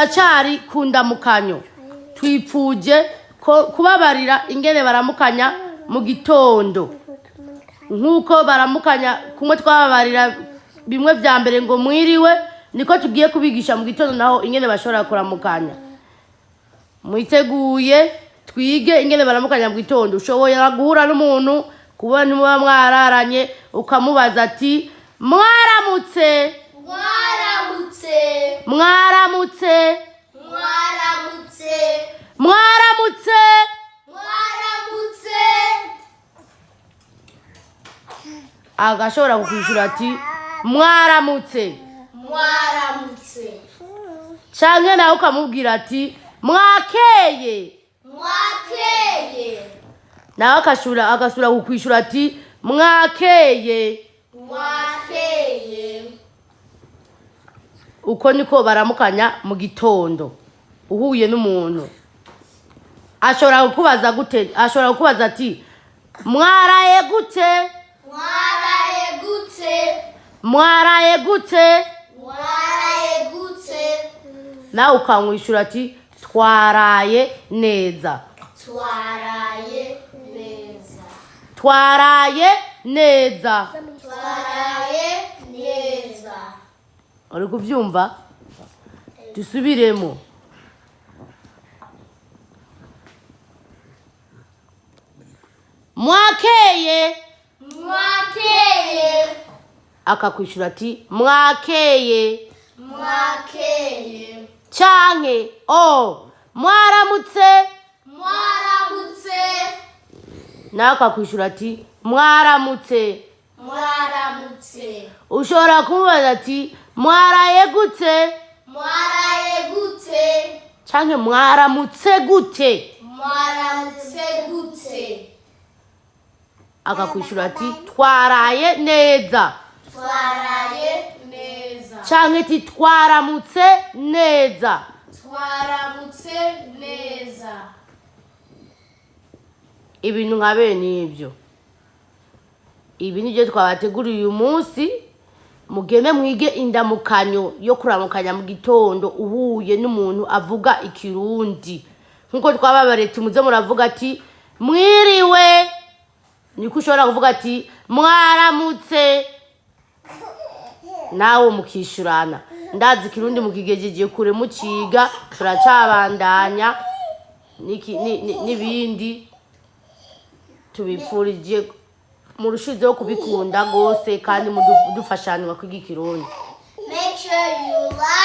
Turacari ku ndamukanyo. Twipfuje ko kubabarira ingene baramukanya mu gitondo, nk'uko baramukanya kumwe twababarira bimwe vya mbere ngo mwiriwe, niko tugiye kubigisha mu gitondo naho ingene bashobora kuramukanya. Mwiteguye twige ingene baramukanya mu gitondo? Ushobora guhura n'umuntu kuba ntimuba mwararanye, ukamubaza ati: "Mwaramutse?" Mwaramutse. Mwaramutse. Mwaramutse. Mwaramutse. Mwaramutse. Agashobora kukwishura ati: "Mwaramutse." Mwaramutse. Canke nawe ukamubwira ati: "Mwakeye?" Mwakeye. Nawe agasubira kukwishura ati: "Mwakeye." Mwakeye. Uko niko baramukanya mu gitondo. Uhuye n'umuntu, ashobora kukubaza gute? Ashobora kukubaza ati: "Mwaraye gute?" Mwaraye gute? Mwaraye gute? Mwaraye gute? Nawe ukamwishyura ati: "Twaraye neza." Twaraye neza. Twaraye neza. Twaraye neza. Uri kubyumva? Dusubiremo. Mwakeye? Mwakeye. Akakwishyura ati: "Mwakeye." Mwakeye. Canke o "Mwaramutse?" Mwaramutse. Nawe akakwishyura ati: "Mwaramutse." Mwaramutse. Ushobora kumubaza ati: "Mwaraye gute?" Mwaraye gute? Canke "Mwaramutse gute?" Mwaramutse gute? Akakwishyura ati: "Twaraye neza." Twaraye neza. Canke ati: "Twaramutse neza." Twaramutse neza. Ibintu nka bene ibyo. Ibi nibyo twabateguriye uyu munsi. Mugende mwige indamukanyo yo kuramukanya mu gitondo uhuye n'umuntu avuga Ikirundi. Nk'uko twababariye, muze muravuga ati: "Mwiriwe," niko ushobora kuvuga ati: "Mwaramutse," nawe mukishurana. Ndazi Ikirundi mukigejeje kure muciga, turacabandanya n'ibindi. Tubipfurije murushizeho kubikunda rwose kandi mudufashanya kwiga Ikirundi. Make sure you like